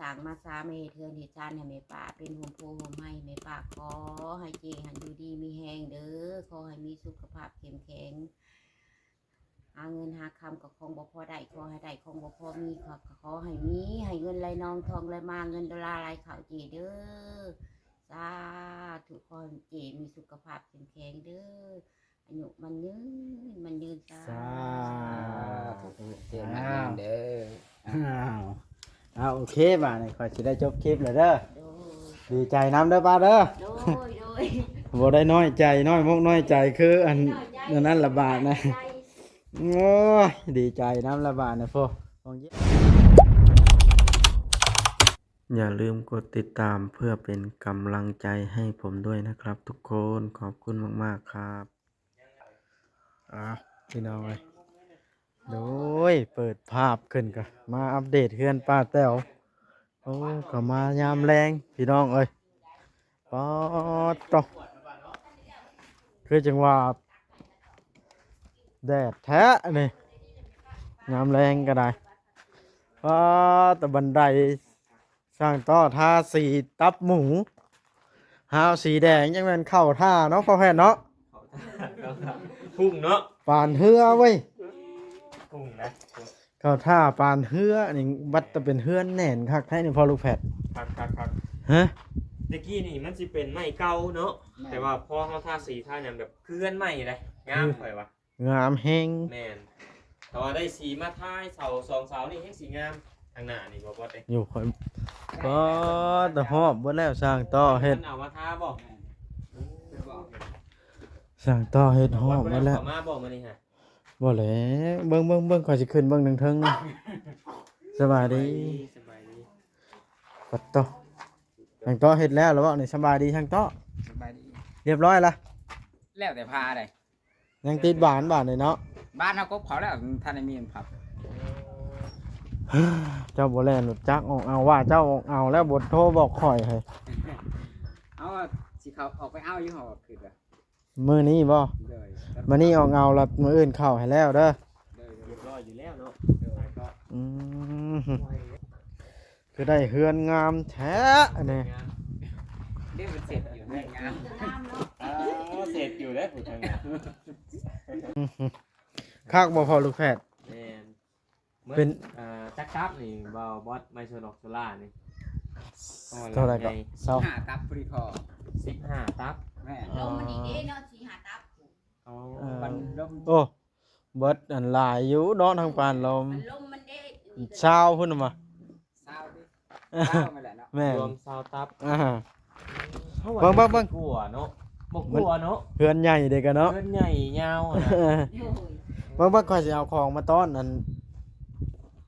ສ້າງມາສາມາເຮັດເຮືອນເຮັດຊານໃຫ້ແມ່ປ້າ ເປັນຮົ່ມໂພຮົ່ມໄຮໃຫ້ແມ່ປ້າ. ຂໍໃຫ້ເຈ້ຫັ້ນຢູ່ດີມີແຮງເດີ້ ຂໍໃຫ້ມີສຸຂະພາບເຂັ້ມແຂງ ຫາເງິນຫາຄຳກໍຂອງບໍ່ພໍໄດ້ ຂໍໃຫ້ໄດ້ ຂອງບໍ່ພໍມີກໍຂໍໃຫ້ມີ ໃຫ້ເງິນໄຫຼນອງ ທອງໄຫຼມາ ເງິນໂດລາໄຫຼເຂົ້າເຈ້ເດີ້ ສາທຸ. ຂໍໃຫ້ເຈ້ມີສຸຂະພາບເຂັ້ມແຂງເດີ້ ອາຍຸໝັ້ນຍືນໝັ້ນຍືນ ສາ ສາທຸ. ເຈົ້າໝັ້ນຍືນເດີ. ອ້າວ ເອົາ ໂອເຄ ບາດນີ້ຂ້ອຍຊິໄດ້ຈົບຄລິບແລ້ວເດີ. ໂດຍ ດີໃຈນຳເດີປ້າເດີ. ໂດຍ ໂດຍ ບໍ່ໄດ້ນ້ອຍໃຈ ນ້ອຍມົກນ້ອຍໃຈຄືອັນ ນ້ອຍໃຈ ອັນນັ້ນລະບາດນະ. ໃຈ ໂອ້ຍ ດີໃຈນຳລະບາດນະ. ໂພ ຢ່າລືມກົດຕິດຕາມເພື່ອເປັນກຳລັງໃຈໃຫ້ຜົມດ້ວຍນະຄັບທຸກຄົນ ຂອບຄຸນມາກໆຄັບ. ອ່າ ພີ່ນ້ອງເອີຍ ໂດຍ ເປີດພາບຂຶ້ນກໍມາອັບເດດເຮືອນປ້າແຕ໋ວ. ໂອ້ ກໍມາຍາມແລງພີ່ນ້ອງເອີຍ ປາດໂທ້ ຄືຈັ່ງວ່າແດດແທ້ນີ້ ຍາມແລງກໍໄດ້. ປາດ ແຕ່ບັນໄດ ຊ່າງຕໍ່ທາສີຕັບໝູ ຮາວສີແດງ ຈັ່ງແມ່ນເຂົ້າທ່າເນາະ ພໍ່ແພດເນາະ. ພຸ້ງເນາະ ປານເຮືອເວີຍ ພຸ້ງນະ ເຂົ້າທ່າປານເຮືອນີ້. ບັດແຕ່ເປັນເຮືອນແໜ້ນຄັກແທ້ນີ້ ພໍ່ລູກແພດ. ຄັກໆໆ ຮະ ແຕ່ກີ້ນີ້ມັນຊິເປັນໄມ້ເກົ່າເນາະ ແມ່ນ ແຕ່ວ່າພໍເຮົາທາສີທາຫຍັງແບບຄືເຮືອນໃໝ່ເດ້ ງາມ ຂ້ອຍວ່າ. ງາມແຮງ. ແມ່ນ ຖ້າວ່າໄດ້ສີມາທາໃຫ້ເສົາສອງເສົານີ້ແຮງຊິງາມ ທາງໜ້ານີ້ບໍ່ບອດເດ້. ຢູ່ຂ້ອຍ ກໍແຕ່ຮອບເບິດແລ້ວ ຊ່າງຕໍ່ເຮັດ ມັນເອົາມາທາບໍ່? ຊ່າງຕໍ່ເຮັດຮອບເບິດແລ້ວ. ເຂົ້າມາບໍ່ມື້ນີ້ຮະ? ບໍ່ແຫຼະ ເບິ່ງໆໆ ຂ້ອຍຊິຂຶ້ນເບິ່ງເທິງໆ. ສະບາຍດີ ສະບາຍດີ ສະບາຍດີ. ປັດໂຕ ຊ່າງຕໍ່ເຮັດແລ້ວລະເວົ້ານີ້. ສະບາຍດີຊ່າງຕໍ່. ສະບາຍດີ. ຮຽບຮ້ອຍລະ? ແລ້ວແຕ່ພາໃດ. ຍັງຕິດບານ ບາດນີ້ເນາະ ບານເຮົາກົບເຂົາແລ້ວ ທັນໄດ້ມີອັນພັບ. ເຈົ້າບໍ່ແລ່ນລົດຈັກອອກເອົາ ວ່າເຈົ້າອອກເອົາແລ້ວ ບໍ່ໂທບອກຂ້ອຍໃຫ້. ເອົາ ຊິເຂົ້າອອກໄປເອົາຢູ່ ເຮົາຄິດວ່າ ມື້ນີ້ບໍ່? ໂດຍ ມື້ນີ້ອອກເອົາ ແລ້ວມື້ອື່ນເຂົ້າໃຫ້ແລ້ວເດີ. ໂດຍ ໂດຍ ຮຽບຮ້ອຍຢູ່ແລ້ວເນາະ. ໂດຍ ອືມ ຄືໄດ້ເຮືອນງາມແທ້ອັນນີ້. ງາມ ເດ້ ມັນເສັດຢູ່ ເຮືອນງາມ ງາມເນາະ. ເອີ ເສັດຢູ່ເດ້ຜູ້ທາງນັ້ນ. ຄັກບໍ່ພໍ່ລູກແພດ? ແມ່ນ ເປັນ ອ່າ ຈັກຕັບນີ້ ບ່າວບອດ ໄມ້ໂຊນອກໂຊລານີ້ ເທົ່າໃດກໍ ຊາວຫ້າຕັບພໍດີພໍ. ສິບຫ້າຕັບ. ແມ່ນ ອໍ ລົມມັນນີ້ເດ້ເນາະ ສີ່ຫ້າຕັບ. ອໍ ເອີ ມັນລົມ ໂອ້ ເບິດອັນຫຼາຍຢູ່ເນາະ ທາງປານລົມ ມັນລົມມັນເດ້ ຊາວພຸ້ນນະ ຊາວຕິ ຊາວແມ່ນແຫຼະເນາະ. ແມ່ນ ລວມຊາວຕັບ. ອ່າ ເບິ່ງໆໆ ກວ່າເນາະ ບໍ່ກວ່າເນາະ ເຮືອນໃຫຍ່ເດ້ກະເນາະ ເຮືອນໃຫຍ່ຍາວນະ. ເບິ່ງໆ ຂ້ອຍຊິເອົາຂອງມາຕ້ອນອັນ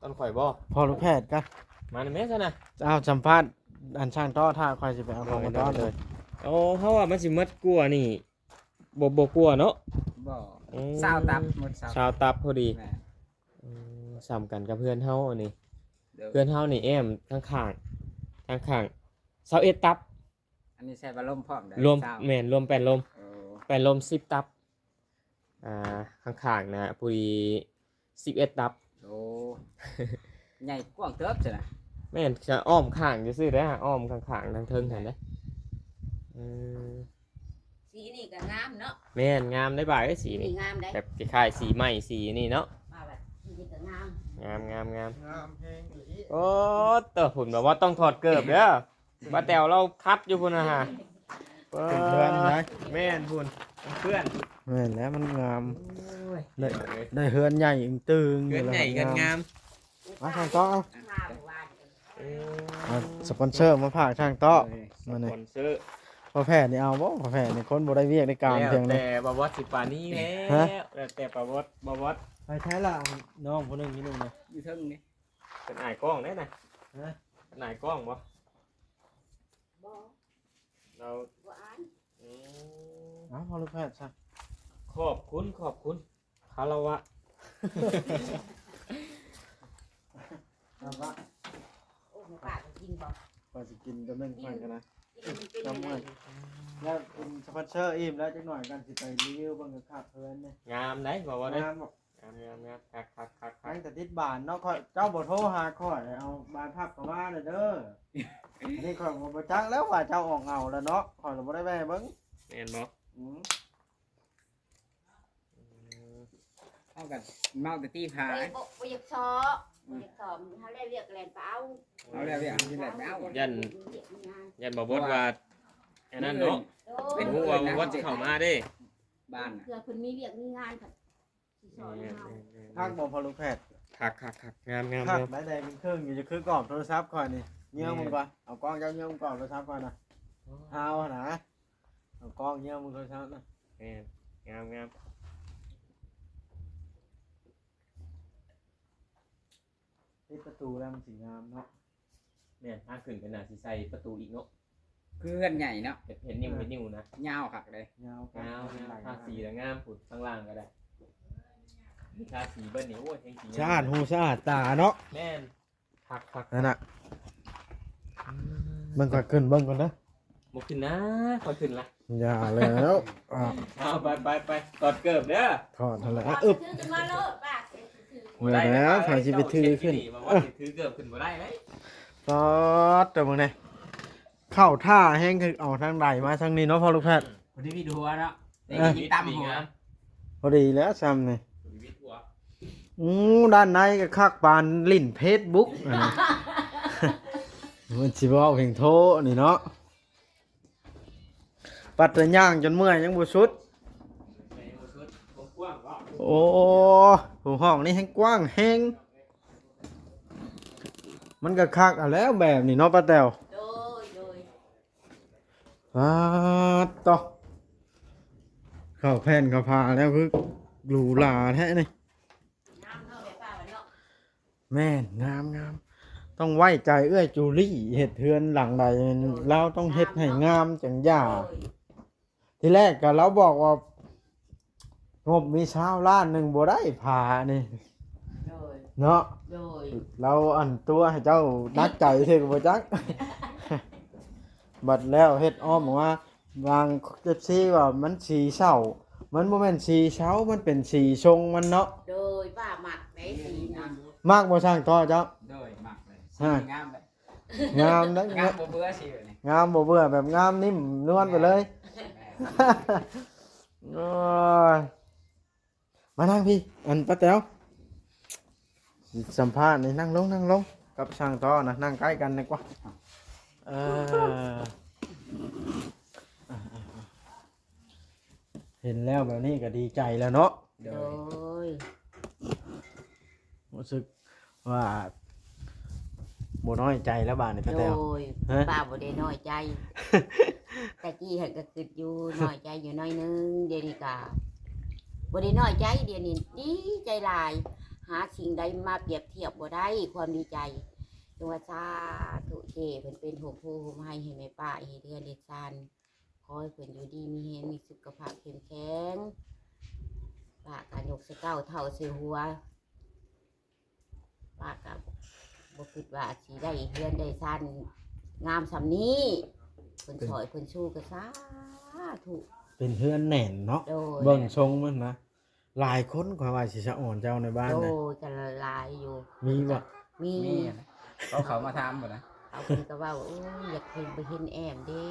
ຕ້ອນຂ້ອຍບໍ່? ພໍ່ລູກແພດກະ ມານຳແມ່ຊັ້ນນະ. ເອົາ ສຳພາດອັນຊ່າງຕໍ່ ຖ້າຂ້ອຍຊິໄປເອົາຂອງມາຕ້ອນ. ໂດຍ ໂດຍ ໂອ້ ເຮົາວ່າມັນຊິໝົດກວ່ານີ້ ບໍ່ ບໍ່ກວ່າເນາະ. ບໍ່ ອືມ ຊາວຕັບ ໝົດຊາວ ຊາວຕັບພໍດີ. ແມ່ນ ອືມ ສ່ຳກັນກັບເຮືອນເຮົາອັນນີ້. ໂດຍ ເຮືອນເຮົານີ້ແອ້ມຂ້າງໆ ຂ້າງໆ ຊາວເອັດຕັບ. ອັນນີ້ໃສ່ພັດລົມພ້ອມໄດ໋ ລວມ ຊາວ ແມ່ນ ລວມແປ້ນລົມ. ໂອ້ ແປ້ນລົມສິບຕັບ. ອ່າ ຂ້າງໆນະ ພໍດີສິບເອັດຕັບ. ໂອ້ ໃຫຍ່ກວ້າງເຕີບຊັ້ນນະ. ແມ່ນ ຈະອ້ອມຂ້າງຊື່ໆເດ້ ອ້ອມຂ້າງໆ ທາງເທິງຫັ້ນເດ້. ເອີ ສີນີ້ກໍງາມເນາະ. ແມ່ນ ງາມໄດ໋ ບ່າວເອີຍ ສີນີ້ ງາມໄດ໋ ແບບຄ້າຍໆ ສີໄມ້ ສີນີ້ເນາະ. ວ່າແບບ ສີນີ້ກໍງາມ ງາມໆໆ ງາມແຮງອີ່ຫຼີ. ໂອ້ ໂຕ ພຸ້ນ ແບບວ່າຕ້ອງຖອດເກີບເດີ. ປ້າແຕ๋ວລາວຂັດຢູ່ພຸ້ນນະຫາ. ເປັນເຮືອນນະ. ແມ່ນພຸ້ນ ເພື່ອນ. ແມ່ນແລ້ວ ມັນງາມ. ໂອ້ຍ ໄດ້ ໄດ້ເຮືອນໃຫຍ່ອີ່ງຕຶ່ງ ເຮືອນໃຫຍ່ ເຮືອນງາມ. ມາ ຊ່າງຕໍ່ ເອີ ເອົາສະປອນເຊີມາຝາກຊ່າງຕໍ່. ໂດຍ ມື້ນີ້ ສະປອນເຊີ ພໍ່ແພດນີ້ເອົາບໍ່? ພໍ່ແພດນີ້ຄົນບໍ່ໄດ້ວຽກໄດ້ການພຽງໃດ. ແລ້ວແຕ່ບ່າວບອດຊິປານີແລ້ວ. ຮະ? ແລ້ວແຕ່ບ່າວບອດ ບ່າວບອດ. ໄປໃສລະ ນ້ອງຜູ້ໜຶ່ງຢູ່ນີ້ນະ? ຢູ່ເທິງນີ້. ເພິ່ນອາຍກ້ອງເດ້ນະ. ຮະ? ເພິ່ນອາຍກ້ອງບໍ່? ບໍ່ ລາວບໍ່ອາຍ. ອືມ ເອົາ ພໍ່ລູກແພດຊະ. ຂອບຄຸນ ຂອບຄຸນ ຄາລະວະ. ຄາລະວະ. ໂອ້ ແມ່ປ້າກໍກິນບໍ່? ຂ້ອຍຊິກິນຕົວໜຶ່ງ ກິນ ຂ້ອຍກໍນະ. ກິນມັນເປັນ ຈຳ ແລ້ວເປັນສະປອນເຊີອີ່ມແລ້ວ ຈັກໜ່ອຍກັນຊິໄປຣີວິວເບິ່ງຄັກໆ ເຮືອນນີ້. ງາມໄດ໋ ວ່າ ວ່າໄດ໋. ງາມບໍ່? ງາມໆໆ ຄັກໆໆໆ. ຍັງແຕ່ຕິດບ້ານເນາະ. ຂ້ອຍ ເຈົ້າບໍ່ໂທຫາຂ້ອຍ ເອົາບານພັບເຂົ້າມາແດ່ເດີ. ອັນນີ້ຂ້ອຍກໍບໍ່ຈັກແລ້ວວ່າເຈົ້າອອກເອົາແລ້ວເນາະ. ຂ້ອຍລະບໍ່ໄດ້ແວ່ເບິ່ງ. ແມ່ນບໍ່? ອືມ. ເຮົາກໍເມົາແຕ່ຕີພ້າ ບໍ່ ບໍ່ຢາກຊໍ ບໍ່ຢາກຊໍ ເຮົາແລ້ວວຽກແລ່ນໄປເອົາ ເຮົາແລ້ວວຽກຊິແລ່ນໄປເອົາ ຢ້ານ ຢ້ານບໍ່ບົດວ່າອັນນັ້ນເນາະ ເປັນ ບໍ່ຮູ້ວ່າບໍ່ບົດຊິເຂົ້າມາເດ້ ບ້ານ ເພື່ອເພິ່ນມີວຽກມີງານ ຊິສອນເຮົາ. ຄັກບໍ່ ພໍ່ລູກແພດ? ຄັກໆໆ ງາມໆ ຄັກ ໄດ້ ໄດ້ເປັນເຄິ່ງຢູ່ ຈະຄືກອບໂທລະສັບຂ້ອຍນີ້. ເງື້ອງເບິ່ງກ່ອນ ເອົາກ້ອງເຈົ້າເງື້ອງເບິ່ງກອບໂທລະສັບຂ້ອຍນະ ເຮົາຫັ້ນນະ. ເອົາກ້ອງເງື້ອງເບິ່ງໂທລະສັບນະ. ແມ່ນ ງາມໆ ເຮັດປະຕູແລ້ວມັນຊິງາມເນາະ. ແມ່ນ ທາງຂຶ້ນກໍໜ້າຊິໃສ່ປະຕູອີກເນາະ ຄືເຮືອນໃຫຍ່ເນາະ. ເຮັດ ເຮັດນິ້ວ ເອີ ເຮັດນິ້ວນະ ຍາວຄັກເລີຍ ຍາວ ຍາວ ຍາວ ທາສີລະງາມພຸ້ນ. ທາງລ່າງກໍໄດ້ ມີທາສີເບິດນີ້ ໂອ້ຍ ແຮງຊິງາມ ສະອາດຫູສະອາດຕາເນາະ. ແມ່ນ ຄັກໆ ນັ້ນນະ ເບິ່ງ ຂ້ອຍຂຶ້ນເບິ່ງກ່ອນເດີ. ບໍ່ຂຶ້ນນະ ຂ້ອຍຂຶ້ນລະ ຢ່າແລ້ວ. ອ້າວ ເອົາ ໄປໆໆ ຖອດເກີບເດີ ຖອດຫັ້ນແຫຼະ. ອຶບ ຖືຂຶ້ນມາໂລດ ປ້າ ບໍ່ໄດ້ແລ້ວ ໃຜຊິໄປຖືຂຶ້ນ ມາວ່າຊິຖືເກີບຂຶ້ນບໍ່ໄດ້ເດ້. ປາດ ເບິ່ງແດ່ ເຂົ້າທ່າແຮງ ຄືເອົາທາງໃດມາທາງນີ້ເນາະ ພໍ່ລູກແພດ. ບໍ່ໄດ້ວິດຫົວເນາະ ເອີ ໄດ້ກິນຕຳຫົວ ພໍດີແລ້ວຊ່ຳນີ້. ອູ້ ດ້ານໃນກໍຄັກປານຫຼິ້ນເຟສບຸກ ອັນນີ້ ມັນຊິເວົ້າເພງໂທນີ້ເນາະ. ປັດແຕ່ຍ່າງຈົນເມື່ອຍຍັງບໍ່ສຸດ. ໂອ້ ຫ້ອງນີ້ແຮງກວ້າງແຮງ ມັນກໍຄັກຫັ້ນແຫຼະແບບນີ້ເນາະ ປ້າແຕ້ວ. ໂດຍ ໂດຍ. ປາດໂທ້ ເຂົ້າແຜ່ນເຂົ້າພາແລ້ວ ຄືຫຼູຫຼາແທ້ນີ້. ງາມເນາະ ແມ່ປ້າເນາະ. ແມ່ນ ງາມໆ ຕ້ອງໄວ້ໃຈເອື້ອຍຈູລີ ເຮັດເຮືອນຫຼັງໃດ ລາວຕ້ອງເຮັດໃຫ້ງາມຈັ່ງຢ່າ. ໂດຍ ທີແລກກໍລາວບອກວ່າງົບມີຊາວລ້ານໜຶ່ງບໍ່ໄດ້ພານີ້ ໂດຍ ເນາະ. ໂດຍ ລາວອັນຕົວະໃຫ້ເຈົ້າໜັກໃຈເທື່ອກໍບໍ່ຈັກ ບັດແລ້ວເຮັດອ້ອມອອກມາ ບາງເອັຟຊີວ່າມັນສີເສົ້າ ມັນບໍ່ແມ່ນສີເສົ້າ ມັນເປັນສີຊົງມັນເນາະ. ໂດຍ ປ້າມັກເດ້ສີນັ້ນ. ມັກບໍ່ຊ່າງຕໍ່ເຈົ້າ? ໂດຍ ມັກເລີຍ ຮະ ສີງາມເລີຍ ງາມເດ້ ງາມບໍ່ເບື່ອສີແບບນີ້ ງາມບໍ່ເບື່ອ ແບບງາມນິ້ມນວນໄປເລີຍ. ແມ່ນ ໂອ້ຍ ມານັ່ງພີ້ ອັນປ້າແຕວ ຊິສຳພາດນີ້ ນັ່ງລົງ ນັ່ງລົງ ກັບຊ່າງຕໍ່ນະ ນັ່ງໃກ້ກັນດີກວ່າ. ເອີ ເຫັນແລ້ວແບບນີ້ກໍດີໃຈແລ້ວເນາະ. ໂດຍ ໂດຍ ຮູ້ສຶກວ່າບໍ່ນ້ອຍໃຈແລ້ວບາດນີ້ ປ້າແຕວ. ໂດຍ ຮະ ປ້າບໍ່ໄດ້ນ້ອຍໃຈ ແຕ່ກີ້ຫັ້ນກໍຄິດຢູ່ ນ້ອຍໃຈຢູ່ໜ້ອຍໜຶ່ງ ດຽວນີ້ກໍບໍ່ໄດ້ນ້ອຍໃຈ ດຽວນີ້ດີໃຈຫຼາຍ ຫາສິ່ງໃດມາປຽບທຽບບໍ່ໄດ້ ຄວາມດີໃຈ. ຈັ່ງວ່າສາທຸ ເຈ້ເພິ່ນເປັນຮົ່ມໂພຮົ່ມໄຮໃຫ້ແມ່ປ້າ ເຮັດເຮືອນເຮັດຊານ ຂໍໃຫ້ເພິ່ນຢູ່ດີມີແຮງ ມີສຸຂະພາບເຂັ້ມແຂງ ປ້າກໍຍົກໃສ່ເກົ້າເທົ່າໃສ່ຫົວ ປ້າກໍບໍ່ຄິດວ່າຊິໄດ້ເຮືອນໄດ້ຊານງາມສ່ຳນີ້ ເພິ່ນ ເປັນ ຊ່ອຍເພິ່ນຊູກໍສາທຸ. ເປັນເຮືອນແໜ້ນເນາະ. ໂດຍ ເບິ່ງຊົງມັນນະ ຫຼາຍຄົນຂ້ອຍວ່າຊິສະອອນເຈົ້າໃນບ້ານນະ. ໂອ້ຍ ກໍຫຼາຍຢູ່. ມີບໍ່? ມີ ມີນະ ເຂົາເຂົ້າມາຖາມພຸ້ນນະ ເຂົາເພິ່ນກໍເວົ້າ ໂອ້ຍ ຢາກເຫັນ ບໍ່ເຫັນແອ້ມເດ້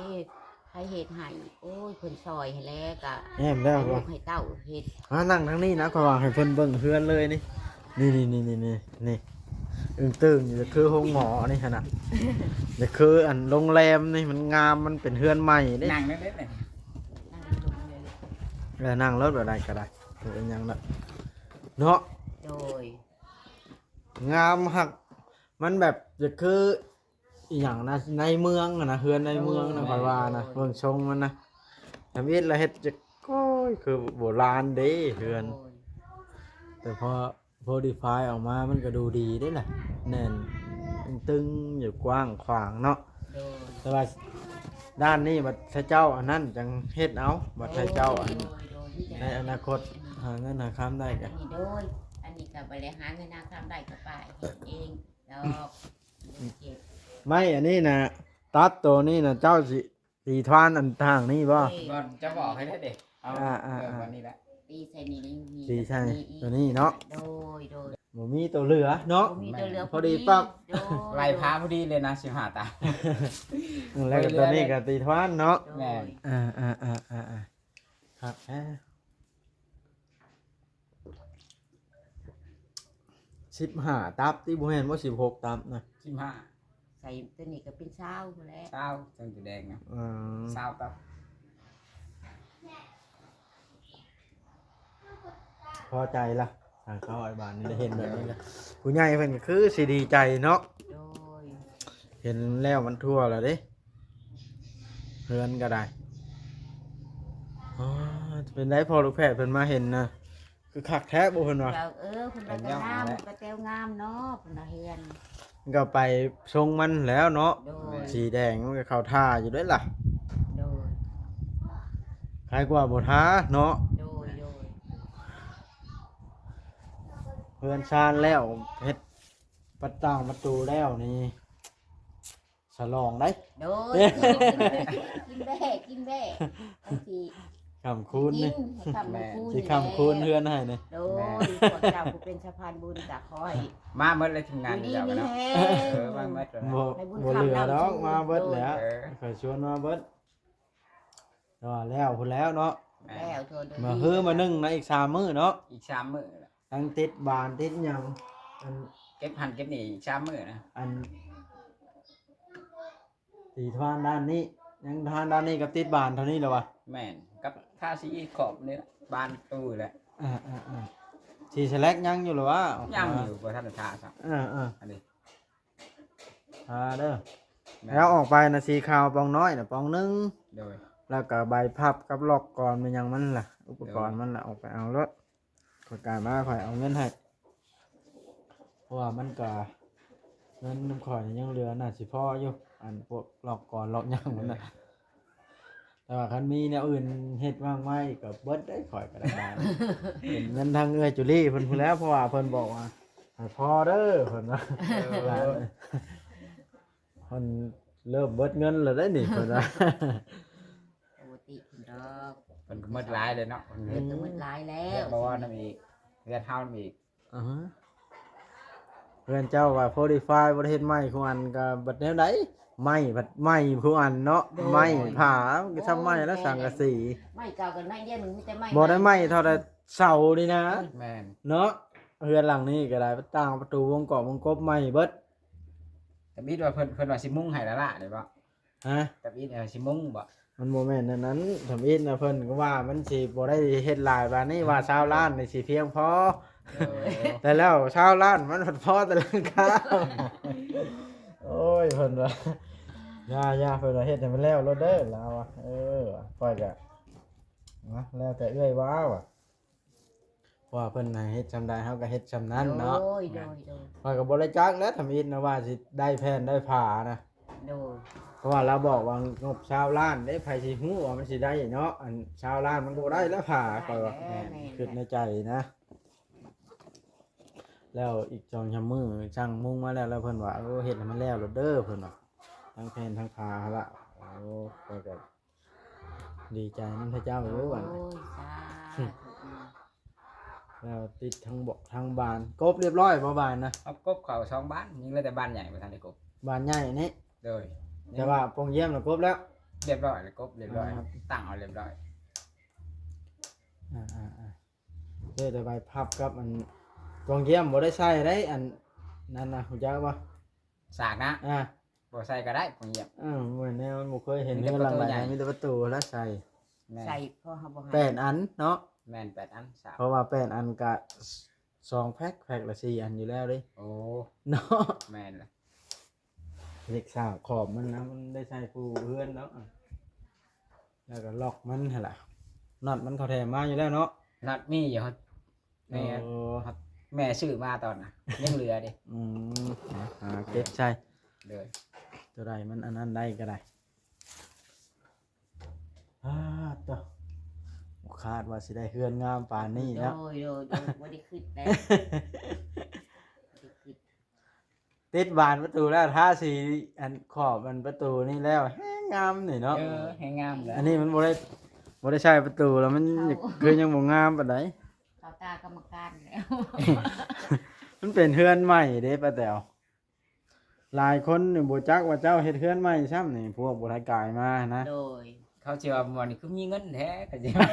ໃຜເຮັດໃຫ້. ໂອ້ຍ ເພິ່ນຊ່ອຍຫັ້ນແຫຼະ ກໍແອ້ມແລ້ວ ໃຫ້ລູກໃຫ້ເຕົ້າເຮັດ. ມານັ່ງທາງນີ້ນະ ຂ້ອຍວ່າໃຫ້ເພິ່ນເບິ່ງເຮືອນເລີຍນີ້ ນີ້ໆໆໆ ນີ້ ອຶ້ງຕຶ້ງຢູ່ ຄືໂຮງໝໍນີ້ຫັ້ນນະ ຄືອັນໂຮງແຮມນີ້ ມັນງາມ ມັນເປັນເຮືອນໃໝ່ເດ້. ນັ່ງໄດ້ເດ້ ເອີ ນັ່ງລົດແບບໃດກໍໄດ້ ບໍ່ເປັນຫຍັງດອກເນາະ. ໂດຍ ງາມ ຮັກ ມັນແບບຈະຄືອີ່ຫຍັງນະ ໃນເມືອງຫັ້ນນະ ເຮືອນໃນເມືອງນະ ໂດຍ ຂ້ອຍວ່ານະ ໂດຍ ເບິ່ງຊົງມັນນະ ທຳອິດລະເຮັດຈະ ໂອ້ຍ ຄືໂບລານເດ້ເຮືອນ. ໂດຍ ແຕ່ພໍ ໂພດີຟາຍອອກມາມັນກໍດູດີເດ້ລະ ແໜ້ນຕຶງຢູ່ ກວ້າງຂວາງເນາະ. ໂດຍ ແຕ່ວ່າດ້ານນີ້ບັດເຂົາເຈົ້າອັນນັ້ນຈັ່ງເຮັດເອົາ ບັດເຂົາເຈົ້າອັນ ໂດຍ ໂດຍ ໃນອະນາຄົດຫາເງິນຫາຄຳໄດ້ກະ ອັນນີ້ໂດຍ ອັນນີ້ກໍບໍ່ໄດ້ຫາເງິນຫາຄຳໄດ້ກໍໄປເຮັດເອງດອກ. ໄມ້ອັນນີ້ນະ ຕັດໂຕນີ້ນະ ເຈົ້າຊິຕີທານອັນທາງນີ້ບໍ່? ເອີ ກ່ອນຈະບອກໃຫ້ເດ້ ເອົາ ອ່າໆໆ ເອີ ວັນນີ້ແຫຼະ ຕີໃສ່ນີ້ ຕີໃສ່ ນີ້ອີກ ໂຕນີ້ເນາະ. ໂດຍ ໂດຍ. ບໍ່ມີຕົວເຫຼືອເນາະ ບໍ່ມີຕົວເຫຼືອ ພໍດີປັບ ໂດຍ ໄລ່ພາພໍດີເລີຍນະ ສິບຫ້າຕາມ ແລ້ວກໍຕົວນີ້ກໍຕິດຫວານເນາະ ໂດຍ ແມ່ນ ອ່າໆໆໆ ຄັກແທ້ ສິບຫ້າຕັບຕິ ບໍ່ແມ່ນບໍ່ ສິບຫົກຕັບນະ ສິບຫ້າ ໃສ່ຕົວນີ້ກໍເປັນຊາວພຸ້ນແຫຼະ ຊາວ ເຊິ່ງຕົວແດງນະ ອືມ ຊາວຕັບ ພໍໃຈລະ ທາງເຂົ້າໄອ້ບ້ານນີ້ໄດ້ເຫັນແບບນີ້ລະ ຜູ້ໃຫຍ່ເພິ່ນກໍຄືຊິດີໃຈເນາະ ໂດຍ ເຫັນແລ້ວມັນທົ່ວແລ້ວເດ້ ເຮືອນກໍໄດ້ ອໍ ເປັນໄດພໍ່ລູກແພດເພິ່ນມາເຫັນນະ ຄືຄັກແທ້ບໍ່ເພິ່ນວ່າ ເອີ ເພິ່ນວ່າກໍງາມ ກໍແຕ້ວງາມເນາະ ເພິ່ນວ່າເຮືອນ ກໍໄປຊົງມັນແລ້ວເນາະ ໂດຍ ສີແດງມັນກໍເຂົ້າທ່າຢູ່ເດ້ລະ ໂດຍ ໃຄກວ່າບໍ່ທາເນາະ ໂດຍ ໂດຍ ເຮືອນຊານແລ້ວ ເຮັດປະຕ່າງປະຕູແລ້ວນີ້ ສະຫຼອງໄດ໋ ໂດຍ ກິນແບ້ ກິນແບ້ ອັນທີ່ ຄ້ຳຄູນນີ້ ກິນ ໃຫ້ຄ້ຳໃຫ້ຄູນ ຊິຄ້ຳຄູນເຮືອນໃຫ້ນີ້ ໂດຍ ພວກເຈົ້າຜູ້ເປັນສະພານບຸນກໍຂໍໃຫ້ ມາໝົດເລີຍທີມງານ ຢູ່ດີມີແຮງ ເອີ ມາໝົດ ບໍ່ ໃຫ້ບຸນ ບໍ່ເຫຼືອດອກ ມາເບິດແຫຼະ ເອີ ຂ້ອຍຊວນມາເບິດ ແຕ່ວ່າແລ້ວພຸ້ນແລ້ວເນາະ ແລ້ວທົ່ວເດີ ມາຮືມາໜຶ່ງນະ ອີກສາມມື້ເນາະ ອີກສາມມື້ລະ ທັງຕິດບານຕິດຫຍັງ ອັນ ເກັບຫັ້ນເກັບນີ້ອີກສາມມື້ນະ ອັນ ຕີທາງດ້ານນີ້ ຍັງທາງດ້ານນີ້ກັບຕິດບານເທົ່ານີ້ແຫຼະວະ ແມ່ນ ກັບທາສີຂອບນີ້ລະ ບານປະຕູແຫຼະ ອ່າໆໆ ສີສະແລັກຍັງຢູ່ລະວະ ຍັງຢູ່ ບໍ່ທັນໄດ້ທາຊ້ຳ ເອີໆ ອັນນີ້ ອ່າເດີ ແມ່ນ ແລ້ວອອກໄປນະ ສີຂາວປ່ອງນ້ອຍນະ ປ່ອງໜຶ່ງ ໂດຍ ແລ້ວກໍໃບພັບກັບລັອກກອນແມ່ນຫຍັງມັນລະ ອຸປະກອນ ໂດຍ ມັນລະ ອອກໄປເອົາໂລດ ຂ້ອຍກາຍມາ ຂ້ອຍເອົາເງິນໃຫ້ ເພາະວ່າມັນກໍ ເງິນນຳຂ້ອຍນີ້ຍັງເຫຼືອ ໜ້າຊິພໍຢູ່ ອັນພວກລັອກກອນລັອກຫຍັງມັນນະ ໂດຍ ແຕ່ວ່າຄັນມີແນວອື່ນເຮັດມາກມາອີກກໍເບິດເດ້ ຂ້ອຍກໍໄດ້ບາດ ເປັນເງິນທາງເອື້ອຍຈູລີເພິ່ນພຸ້ນແຫຼະ ເພາະວ່າເພິ່ນບອກວ່າ ໃຫ້ພໍເດີ ເພິ່ນວ່າ ເອີ ເພິ່ນເລີ່ມເບິດເງິນແລ້ວເດ້ນີ້ ເພິ່ນວ່າ ປົກກະຕິເພິ່ນດອກ ເພິ່ນກໍໝົດຫຼາຍເລີຍເນາະ ເພິ່ນກໍໝົດຫຼາຍແລ້ວ ເຮືອນບໍ່ວ່ານຳອີກ ເຮືອນເຮົານຳອີກ ອ່າຮະ ເຮືອນເຈົ້າວ່າໂພດີຟາຍ ບໍ່ໄດ້ເຮັດໃໝ່ຄູ່ອັນ ກໍບັດແນວໃດ ໄມ້ພັດໃໝ່ຄູ່ອັນເນາະ ໂດຍ ໄມ້ຜາ ມັນກໍຊ່ຳໄໝ່ແລ້ວ ແມ່ນ ສັງກະສີ ໄມ້ເກົ່າກໍໄມ້ດຽວ ມີແຕ່ໄມ້ ບໍ່ໄດ້ໃໝ່ເທົ່າໃດເສົານີ້ນະ ແມ່ນ ເນາະ ເຮືອນຫຼັງນີ້ກໍໄດ້ ຕ່າງປະຕູວົງກອບວົງກົບໃໝ່ເບິດ ທຳອິດວ່າເພິ່ນ ເພິ່ນວ່າຊິມຸງໃຫ້ລະລະເດ້ບໍ່? ຮະ? ທຳອິດວ່າຊິມຸງບໍ່? ມັນບໍ່ແມ່ນແນວນັ້ນ ທຳອິດນະ ເພິ່ນກໍວ່າມັນຊິບໍ່ໄດ້ເຮັດຫຼາຍປານນີ້ ວ່າຊາວລ້ານນີ້ຊິພຽງພໍ ໂດຍ ແຕ່ແລ້ວຊາວລ້ານມັນພັດພໍແຕ່ຫຼັງຄາ ໂອ້ຍ ເພິ່ນວ່າ ຢ່າໆ ເພິ່ນວ່າເຮັດໃຫ້ມັນແລ້ວໂລດເດີ ລາວວ່າ ເອີ ຂ້ອຍກະ ນະ ແລ້ວແຕ່ເອື້ອຍວ່າວ່າ ເພາະວ່າເພິ່ນໃຫ້ເຮັດຊ່ຳໃດ ເຮົາກໍເຮັດຊ່ຳນັ້ນເນາະ ໂດຍ ໂດຍ ໂດຍ ຂ້ອຍກໍບໍ່ໄດ້ຈັກແຫຼະ ທຳອິດນະ ວ່າຊິໄດ້ແຜ່ນໄດ້ຝານະ ໂດຍ ເພາະວ່າລາວບອກວ່າງົບຊາວລ້ານເດ້ ໃຜຊິຮູ້ວ່າມັນຊິໄດ້ເນາະ ອັນຊາວລ້ານມັນກໍບໍ່ໄດ້ແລ້ວຝາ ຂ້ອຍວ່າ ແມ່ນ ຄິດໃນໃຈນະ ແລ້ວອີກສອງສາມມື້ ຊ່າງມຸງມາແລ້ວ ແລ້ວເພິ່ນວ່າ ໂອ້ ເຮັດໃຫ້ມັນແລ້ວໂລດເດີ ເພິ່ນວ່າ ທັງແຜ່ນທັງຝາຫັ້ນລະ ໂອ້ ຂ້ອຍກໍ ດີໃຈນຳພະເຈົ້າຢູ່ບັດນີ້ ໂອ້ຍ ສາທຸ ແລ້ວຕິດທັງເບາະທັງບານ ກົບລຽບຮ້ອຍບໍ່ບານນະ? ເອົາກົບເຂົ້າສອງບານ ຍັງເຫຼືອແຕ່ບານໃຫຍ່ບໍ່ທັນໄດ້ກົບ ບານໃຫຍ່ນີ້ ໂດຍ ແຕ່ວ່າປ່ອງຢ້ຽມນະກົບແລ້ວ ລຽບຮ້ອຍລະ ກົບລຽບຮ້ອຍ ອ່າ ຕັ້ງເອົາລຽບຮ້ອຍ ອ່າໆໆ ເຫຼືອແຕ່ໃບພັບກັບອັນປ່ອງຢ້ຽມບໍ່ໄດ້ໃສ່ໄດ໋ ອັນນັ້ນນະ ຮູ້ຈັກບໍ່? ສາກນະ ອ່າ ບໍ່ໃສ່ກໍໄດ້ ຂອງຢ້ຽມ ເອີ ແມ່ນແນວ ມັນບໍ່ເຄີຍເຫັນເຮືອນຫຼັງໃດ ມີແຕ່ປະຕູ ມີແຕ່ປະຕູແລ້ວໃສ່ ແມ່ນ ໃສ່ ເພາະເຮົາບໍ່ໃຫ້ ແປດອັນເນາະ ແມ່ນ ແປດອັນ ສາກ ເພາະວ່າແປດອັນກະສອງແພັກ ແພັກລະສີ່ອັນຢູ່ແລ້ວເດ້ ໂອ້ ເນາະ ແມ່ນລະ ເຫຼັກສາກຂອບມັນນະ ມັນໄດ້ໃສ່ຄູ່ເຮືອນເນາະ ແລ້ວກໍລັອກມັນຫັ້ນລະ ນັອດມັນເຂົາແຖມມາຢູ່ແລ້ວເນາະ ນັອດມີຢູ່ ແມ່ ໂອ້ ແມ່ຊື້ມາຕອນນະ ຍັງເຫຼືອເດ້ ອືມ ຫາເກັບໃສ່ ໂດຍ ຕົວໃດມັນອັນນັ້ນໄດ້ກໍໄດ້ ອາ ໂຕ ບໍ່ຄາດວ່າຊິໄດ້ເຮືອນງາມປານນີ້ເນາະ ໂດຍ ໂດຍ ໂດຍ ບໍ່ໄດ້ຄິດໄດ້ ບໍ່ໄດ້ຄິດ ຕິດບານປະຕູແລ້ວ ທາສີອັນຂອບອັນປະຕູນີ້ແລ້ວ ແຮງງາມນີ້ເນາະ ເອີ ແຮງງາມແລ້ວ ອັນນີ້ມັນບໍ່ໄດ້ ບໍ່ໄດ້ໃຊ້ປະຕູແລ້ວ ມັນ ເຂົ້າ ຄືຍັງບໍ່ງາມປານໃດ ເຂົ້າຕາກຳມະການແລ້ວ ມັນເປັນເຮືອນໃໝ່ເດ້ປ້າແຕວ. ຫຼາຍຄົນນີ້ບໍ່ຈັກວ່າເຈົ້າເຮັດເຮືອນໃໝ່ຊ້ຳນີ້ ພວກບໍ່ໄດ້ກາຍມານະ. ໂດຍ ເຂົາຊິວ່າໝໍນີ້ຄືມີເງິນແທ້ ເຂົາຊິວ່າ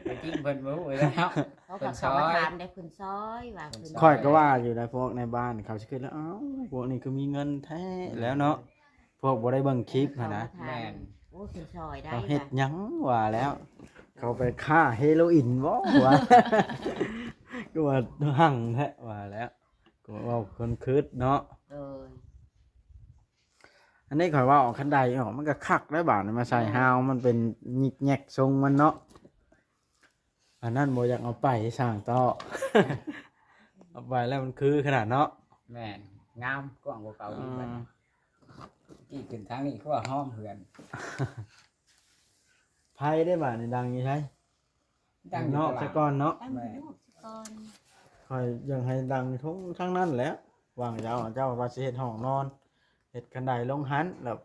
ແຕ່ຈິງເພິ່ນບໍ່ຮູ້ແລ້ວເນາະ. ເຂົາກໍເຂົ້າມາຖາມໄດ້ ເພິ່ນຊ່ອຍວ່າເພິ່ນ ຂ້ອຍກໍວ່າຢູ່ໃນພວກໃນບ້ານ ເຂົາຊິຄິດແລ້ວ ອ້າວ ພວກນີ້ຄືມີເງິນແທ້ແລ້ວເນາະ. ພວກບໍ່ໄດ້ເບິ່ງຄລິບຫັ້ນນະ. ເຂົາມາຖາມ ແມ່ນ ໂອ້ ເພິ່ນຊ່ອຍໄດ້ ເຂົາເຮັດຫຍັງວ່າແລ້ວ ເຂົາໄປຄ້າເຮໂລອີນບໍ່ວ່າ ຄືວ່າຮັ່ງແທ້ວ່າແລ້ວ ກໍເວົ້າຄົນຄຶດເນາະ. ໂດຍ ອັນນີ້ຂ້ອຍເວົ້າເອົາຄັນໄດອອກ ມັນກໍຄັກໄດ໋ ບາດນີ້ມາໃສ່ ໂດຍ ຮາວ ມັນເປັນຍິກແຍກຊົງມັນເນາະ. ອັນນັ້ນບໍ່ຢາກເອົາໄປສ້າງຕໍ່ ເອົາໄປແລ້ວມັນຄືຂະໜາດເນາະ. ແມ່ນ ງາມກວ້າງກວ່າເກົ່າອີກ. ອືມ ບັດນີ້ ກີ້ຂຶ້ນທາງນີ້ຄືວ່າຫ້ອມເຮືອນ. ໄຟໄດ້ບາດນີ້ ດັງຢູ່ໃສ? ດັງຢູ່ນອກສະກ່ອນເນາະ. ແມ່ນ ຕັ້ງຢູ່ນອກສະກ່ອນ. ຂ້ອຍຢາກໃຫ້ດັງທົ່ງທາງນັ້ນແຫຼະ. ຫວ່າງເຈົ້າ ເຈົ້າວ່າຊິເຮັດຫ້ອງນອນ ເຮັດຄັນໄດລົງຫັ້ນ ແລ້ວ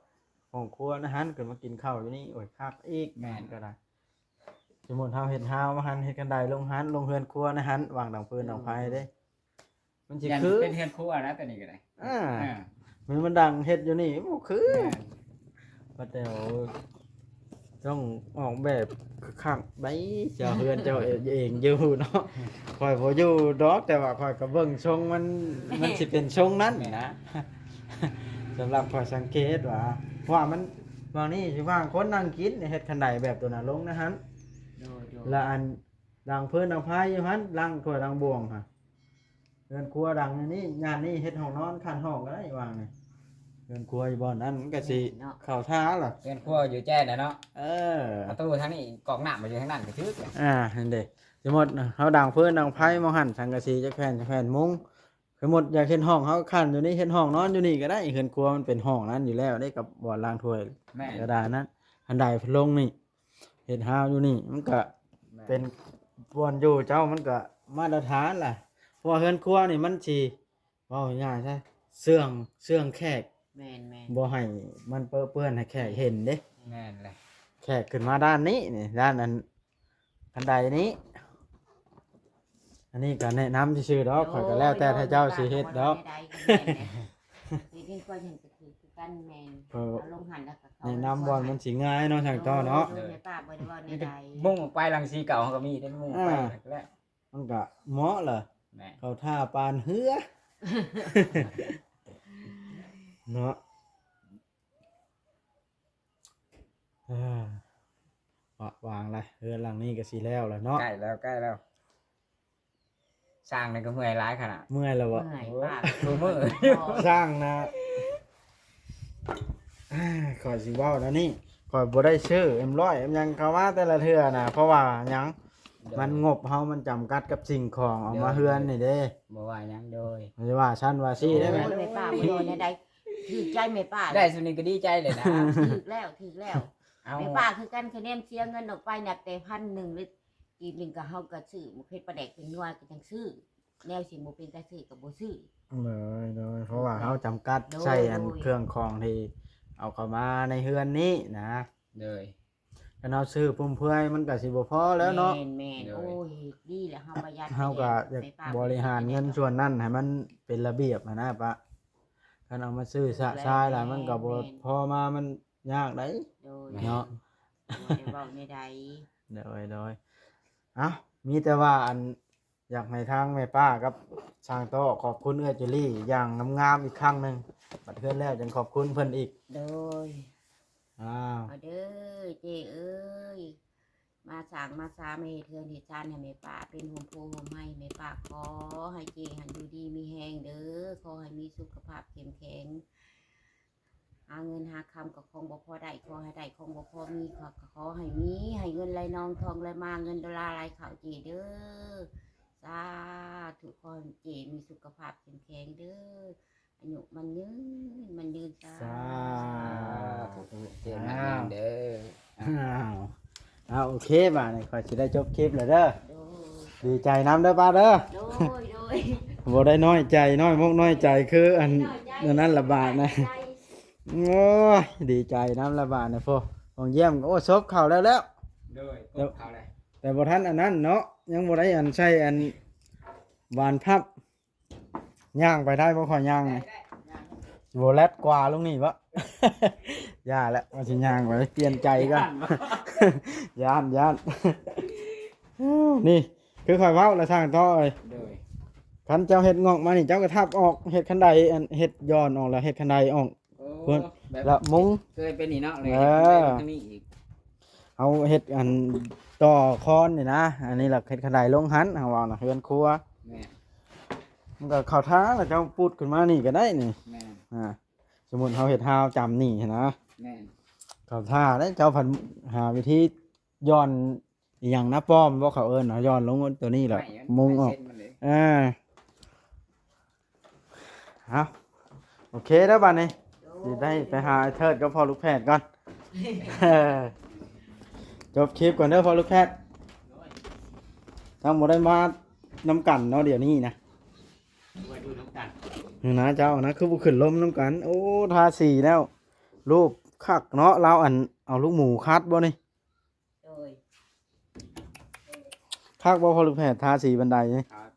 ຫ້ອງຄົວໃນຫັ້ນ ຂຶ້ນມາກິນເຂົ້າຢູ່ນີ້ ໂອ້ຍ ຄັກອີກ. ແມ່ນ ກໍໄດ້ ສົມມຸດເຮົາເຮັດຮາວມາຫັ້ນ ເຮັດຄັນໄດລົງຫັ້ນ ລົງເຮືອນຄົວໃນຫັ້ນ ຫວ່າງດັງຟືນດັງໄຟເດ້. ມັນຊິ ຢ້ານ ຄື ເປັນເຮືອນຄົວນະ ຕົວນີ້ກໍໄດ້. ອ່າ ອ່າ ມັນ ມັນດັງເຮັດຢູ່ນີ້ບໍ່ຄື. ແມ່ນ ປ້າແຕວຕ້ອງອອກແບບຄັກໆໄດ໋ ເຈົ້າເຮືອນເຈົ້າເອງຢູ່ເນາະ. ຂ້ອຍບໍ່ຢູ່ດອກ ແຕ່ວ່າຂ້ອຍກໍເບິ່ງຊົງມັນ ມັນຊິເປັນຊົງນັ້ນນະ. ສຳລັບຂ້ອຍສັງເກດວ່າ ເພາະວ່າມັນ ຫວ່າງນີ້ຊິຫວ່າງຄົນນັ່ງກິນ ເຮັດຄັນໄດແບບຕົວນັ້ນລົງໃນຫັ້ນ. ໂດຍ ໂດຍ ແລ້ວອັນ ດັງຟືນດັງໄຟຢູ່ຫັ້ນ ລ້າງຖ້ວຍລ້າງບ່ວງຫັ້ນ. ເຮືອນຄົວດັງໃນນີ້ ຍ່ານນີ້ເຮັດຫ້ອງນອນ ຂັ້ນຫ້ອງກໍໄດ້ຫວ່າງນີ້. ເຮືອນຄົວຢູ່ບ່ອນນັ້ນ ມັນກໍຊິ ແມ່ນເນາະ ເຂົ້າທ່າລະ. ເຮືອນຄົວຢູ່ແຈ້ນະເນາະ. ເອີ ປະຕູທາງນີ້ ກອກນ້ຳມາຢູ່ທາງນັ້ນກໍຖືກ. ອ່າ ຫັ້ນເດ້ ສົມມຸດເຮົາດັງຟືນດັງໄຟໝໍຫັ້ນ ສັງກະສີຈັກແຜ່ນ ຈັກແຜ່ນ ມຸງ ສົມມຸດຢາກເຮັດຫ້ອງ ເຮົາຂັ້ນຢູ່ນີ້ ເຮັດຫ້ອງນອນຢູ່ນີ້ກໍໄດ້. ເຮືອນຄົວມັນເປັນຫ້ອງນັ້ນຢູ່ແລ້ວເດ້ ກັບບ່ອນລ້າງຖ້ວຍ. ແມ່ນ ກະດານນັ້ນ ອັນໃດພັດລົງນີ້ ເຮັດຮາວຢູ່ນີ້ ມັນກະ ແມ່ນ ເປັນບ່ອນຢູ່ເຈົ້າ ມັນກະມາດຕະຖານລະ. ເພາະວ່າເຮືອນຄົວນີ້ມັນຊິ ເວົ້າງ່າຍໆຊະ ເຊື່ອງ ເຊື່ອງແຂກ. ແມ່ນໆ ບໍ່ໃຫ້ມັນເປິເປື້ອນໃຫ້ແຂກເຫັນເດ້. ແມ່ນແຫຼະ ແຂກຂຶ້ນມາດ້ານນີ້ນີ້ ດ້ານອັນ ຄັນໄດນີ້. ອັນນີ້ກໍແນະນຳຊື່ໆດອກ. ໂດຍ ຂ້ອຍກໍແລ້ວແຕ່ຖ້າເຈົ້າຊິເຮັດດອກ. ໂດຍ ເຮັດໃຫ້ຂ້ອຍເຫັນກໍຖືກຄືກັນ. ແມ່ນ ເອີ ເອົາລົງຫັ້ນແລ້ວກໍເຂົ້າ ແນະນຳບ່ອນມັນຊິງ່າຍເນາະ ຊ່າງຕໍ່ເນາະ. ໂດຍ ໂດຍ ແມ່ປ້າບໍ່ໄດ້ເວົ້າແນວໃດ. ມຸງອອກໄປຫຼັງສີເກົ່າເຮົາກໍມີເດ້ ມຸງອອກໄປ ອ່າ ແລ້ວ ມັນກະເໝາະລະ. ແມ່ນ ເຂົ້າທ່າປານເຮືອ ເນາະ. ເອີ ວະ ວາງລະ ເຮືອນຫຼັງນີ້ກະຊິແລ້ວລະເນາະ. ໃກ້ແລ້ວ ໃກ້ແລ້ວ. ຊ່າງນີ້ກໍເມື່ອຍຫຼາຍຂະໜາດ. ເມື່ອຍແລ້ວບໍ່? ເມື່ອຍ ໂອ້ຍ ປາກ ທຸກມື້ ຊ່າງນະ. ອ່າ ຂ້ອຍຊິເວົ້າແນວນີ້ ຂ້ອຍບໍ່ໄດ້ຊື້ເອັມຮ້ອຍເອັມຫຍັງເຂົ້າມາແຕ່ລະເທື່ອນະ. ເພາະວ່າຫຍັງ? ໂດຍ ມັນງົບເຮົາມັນຈຳກັດກັບສິ່ງຂອງເອົາມາ ໂດຍ ເຮືອນນີ້ເດ້. ບໍ່ວ່າຫຍັງ. ໂດຍ ບໍ່ໄດ້ວ່າຊັ້ນວ່າຊີ້ເດ້. ໂອ້ຍ ແມ່ປ້າບໍ່ໄດ້ແນວໃດ ຖືກໃຈແມ່ປ້າ ໄດ້ສ່ຳນີ້ກໍດີໃຈແລ້ວນະ. ຖືກແລ້ວ ຖືກແລ້ວ. ເອົາ ແມ່ປ້າຄືກັນ ຄະແນນເສຍເງິນອອກໄປນັບແຕ່ພັນໜຶ່ງ ຫຼື ກີບໜຶ່ງກໍເຮົາກໍຊື້ໝາກເຜັດປາແດກເປັນໜ່ວຍກໍຈັ່ງຊື້ ແນວຊິບໍ່ເປັນຕາຊື້ກໍບໍ່ຊື້. ໂດຍ ໂດຍ ເພາະວ່າເຮົາຈຳກັດ ໂດຍ ໃຊ້ອັນ ໂດຍ ເຄື່ອງຂອງທີ່ເອົາເຂົ້າມາໃນເຮືອນນີ້ນະ. ໂດຍ ຄັນເຮົາຊື້ຟຸມເຟືອຍມັນກໍຊິບໍ່ພໍແລ້ວເນາະ. ແມ່ນໆ. ໂດຍ ໂອ້ຍ ດີແລ້ວເຮົາປະຢັດ ເຮົາກໍຢາກ ແມ່ປ້າ ບໍລິຫານເງິນສ່ວນນັ້ນໃຫ້ມັນເປັນລະບຽບຫັ້ນນະປະ. ຄັນເອົາມາຊື້ຊະຊາຍຫຼາຍ ມັນກໍບໍ່ ແມ່ນ ພໍມາ ມັນຍາກໄດ໋. ໂດຍ ເນາະ ບໍ່ໄດ້ເວົ້າແນວໃດ. ໂດຍ ໂດຍ ເອົ້າ ມີແຕ່ວ່າອັນ ຢາກໃຫ້ທາງແມ່ປ້າກັບຊ່າງຕໍ່ຂອບຄຸນເອື້ອຍຈູລີຢ່າງງາມໆອີກຄັ້ງໜຶ່ງ. ບັດເຮືອນແລ້ວຈຶ່ງຂອບຄຸນເພິ່ນອີກ. ໂດຍ ອ້າວ ເອົາເດີເຈ້ເອີຍ ມາສ້າງມາສາ ມາເຮັດເຮືອນເຮັດຊານໃຫ້ແມ່ປ້າ ເປັນຮົ່ມໂພຮົ່ມໄຮແມ່ປ້າ. ຂໍໃຫ້ເຈ້ຫັ້ນຢູ່ດີມີແຮງເດີ ຂໍໃຫ້ມີສຸຂະພາບເຂັ້ມແຂງ. ຫາເງິນຫາຄຳກໍຄົງບໍ່ພໍໄດ້ ຂໍໃຫ້ໄດ້ ຄົງບໍ່ພໍມີ ຂໍ ກໍຂໍໃຫ້ມີ ໃຫ້ເງິນໄຫຼນອງ ທອງໄຫຼມາ ເງິນໂດລາໄຫຼເຂົ້າເຈ້ເດີ ສາທຸ. ຂໍໃຫ້ເຈ້ມີສຸຂະພາບເຂັ້ມແຂງເດີ ອາຍຸໝັ້ນຍືນ ໝັ້ນຍືນ ສາ ສາທຸ. ເຈ້ໝັ້ນຍືນເດີ. ອ້າວ ອ້າວ ໂອເຄ ບາດນີ້ຂ້ອຍຊິໄດ້ຈົບຄລິບແລ້ວເດີ. ໂດຍ ດີໃຈນຳເດີປ້າເດີ. ໂດຍ ໂດຍ ບໍ່ໄດ້ນ້ອຍໃຈ ນ້ອຍມົກນ້ອຍໃຈຄືອັນ ນ້ອຍໃຈ ອັນນັ້ນລະບາດນະ. ໂອ້ຍ ດີໃຈນຳລະບາດນະ. ໂພ ຫ້ອງຢ້ຽມ ໂອ້ ສົບເຂົ້າແລ້ວແລ້ວ. ໂດຍ ກົບເຂົ້າແລ້ວ ແຕ່ບໍ່ທັນອັນນັ້ນເນາະ ຍັງບໍ່ໄດ້ອັນໃສ່ອັນບານພັບ. ຍ່າງໄປໄດ້ບໍ່? ຂ້ອຍຍ່າງນີ້ ຊິບໍ່ແລ່ນກວ່າລົງນີ້ບໍ່? ຢ່າແຫຼະ ວ່າຊິຍ່າງໄປ ປ່ຽນໃຈກ່ອນ ຢ້ານ ຢ້ານ ນີ້ ຄືຂ້ອຍເວົ້າລະ ຊ່າງຕໍ່ເອີຍ ໂດຍ ຄັນເຈົ້າເຮັດງອກມານີ້ ເຈົ້າກໍທັບອອກ ເຮັດຄັນໄດ ອັນ ເຮັດຢ່ອນອອກ ແລ້ວເຮັດຄັນໄດອອກ ໂອ້ ພຸ້ນ ແບບ ລະມຸງ ເຄີຍເປັນນີ້ເນາະ ເອີ ເຮັດຄັນໄດລົງທາງນີ້ອີກ ເຮົາເຮັດອັນຕໍ່ຄອນນີ້ນະ ອັນນີ້ລະເຮັດຄັນໄດລົງຫັ້ນ ເຮົາເວົ້ານະ ເຮືອນຄົວ ແມ່ນ ມັນກໍເຂົ້າທ່າລະ ເຈົ້າປຸດຂຶ້ນມານີ້ກໍໄດ້ນີ້ ແມ່ນ ອ່າ ສົມມຸດເຮົາເຮັດຮາວຈຳນີ້ຫັ້ນນະ ແມ່ນ ເຂົ້າທ່າເດ້ ເຈົ້າພັດຫາວິທີ ຢ່ອນອີ່ຫຍັງນະ ປ້ອມບໍ່ ເຂົາເອີ້ນເນາະ ຢ່ອນລົງຕົວນີ້ແຫຼະ ໄມ້ມັນ ມຸງອອກ ໄມ້ເສັ້ນມັນເດ້ ເອີ ເອົາ ໂອເຄເດີບາດນີ້ ໂດຍ ຊິໄດ້ໄປຫາໄອ້ເທີດກັບພໍ່ລູກແພດກ່ອນ ເອີ ຈົບຄລິບກ່ອນເດີພໍ່ລູກແພດ ທັງບໍ່ໄດ້ມານຳກັນເນາະ ດຽວນີ້ນະ ບໍ່ໄດ້ຢູ່ນຳກັນ ນີ້ນະ ເຈົ້ານະ ຄືບໍ່ຂຶ້ນລົມນຳກັນ ໂອ້ ທາສີແລ້ວ ຮູບຄັກເນາະ ລາວອັນ ເອົາລູກໝູຂັດບໍ່ນີ້? ໂດຍ ຄັກບໍ່ພໍ່ລູກແພດ ທາສີບັນໄດນີ້? ຄັກ ຄັກ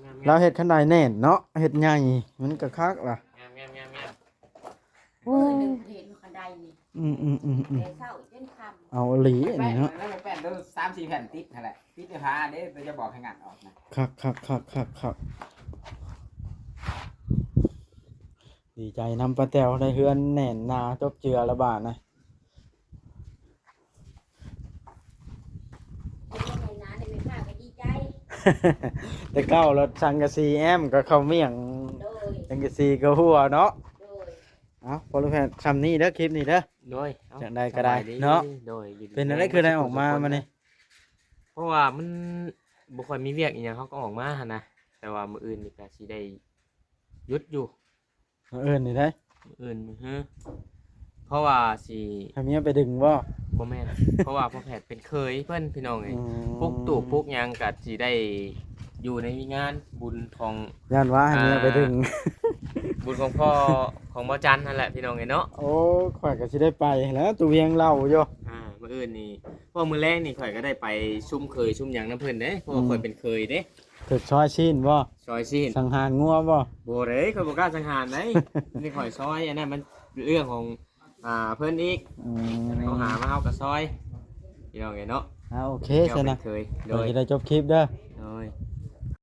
ງາມໆໆ ລາວເຮັດຄັນໄດແໜ້ນເນາະ ເຮັດໃຫຍ່ ມັນກໍຄັກລະ ງາມໆໆໆ ໂອ້ຍ ມື້ໜຶ່ງເຫັນຄັນໄດນີ້ ອືມໆໆໆ ແຕ່ເຊົ້າຈົນຄ່ຳ ເອົາອີ່ຫຼີ ແປ້ນ ນີ້ເນາະ ແລ້ວແປ້ນໂດນສາມສີ່ແຜ່ນຕິດຫັ້ນແຫຼະ ຕິດໃນຝາເດ້ ແຕ່ຈະບອກໃຫ້ງັດອອກນະ ຄັກໆໆໆ ດີໃຈນຳປ້າແຕວ ໄດ້ເຮືອນແໜ້ນໜາຈົບເຈືອລະບາດນະ. ແຕ່ເກົ່າລະສັງກະສີແອ້ມກໍເຂົ້າມ້ຽງ ໂດຍ ສັງກະສີກໍຮົ່ວເນາະ ໂດຍ ເອົາ ພໍ່ລູກແພດ ຊ່ຳນີ້ເດີ ຄລິບນີ້ເດີ ໂດຍ ເອົາ ຈັ່ງໃດກໍໄດ້ ສະບາຍດີ ເນາະ ໂດຍ ເປັນຈັ່ງໃດຄືໄດ້ອອກມາມື້ນີ້? ເພາະວ່າມັນບໍ່ຄ່ອຍມີວຽກອີ່ຫຍັງ ເຮົາກໍອອກມາຫັ້ນນະ ແຕ່ວ່າມື້ອື່ນນີ້ກໍຊິໄດ້ຢຸດຢູ່ ມື້ອື່ນນີ້ໄດ໋ ມື້ອື່ນມື້ຮື ເພາະວ່າຊິ ໃຫ້ເມຍໄປດຶງບໍ່? ບໍ່ແມ່ນ ເພາະວ່າພໍ່ແພດເປັນເຂີຍເພິ່ນ ພີ່ນ້ອງເອີຍ ອືມ ປຸກຕູບປຸກຫຍັງກໍຊິໄດ້ຢູ່ໃນງານບຸນຂອງ ຢ້ານວ່າໃຫ້ເມຍໄປດຶງ ອ່າ ບຸນຂອງພໍ່ຂອງບໍ່ຈັນຫັ້ນແຫຼະ ພີ່ນ້ອງເອີຍເນາະ ໂອ້ ຂ້ອຍກໍຊິໄດ້ໄປແລ້ວ ຕູວຽງເລົ່າຢູ່ ອ່າ ມື້ອື່ນນີ້ ເພາະມື້ແລງນີ້ຂ້ອຍກໍໄດ້ໄປຊຸມເຂີຍຊຸມຫຍັງນຳເພິ່ນເດ້ ເພາະວ່າ ອືມ ຂ້ອຍເປັນເຂີຍເດ້ ຖືກຊອຍຊີ້ນບໍ່? ຊອຍຊີ້ນ ສັງຫານງົວບໍ່? ບໍ່ເດ້ ຂ້ອຍບໍ່ກ້າສັງຫານໃດ໋ ນີ້ຂ້ອຍຊອຍ ອັນນັ້ນມັນເລື່ອງຂອງ ອ່າ ເພິ່ນອີກ ອືມ ເຮົາຫາມາເຮົາກໍຊອຍ ພີ່ນ້ອງເອີຍເນາະ ອ່າ ໂອເຄ ຊັ້ນນະ ເຄີຍ ໂດຍ ຂ້ອຍຊິໄດ້ຈົບຄລິບເດີ ໂດຍ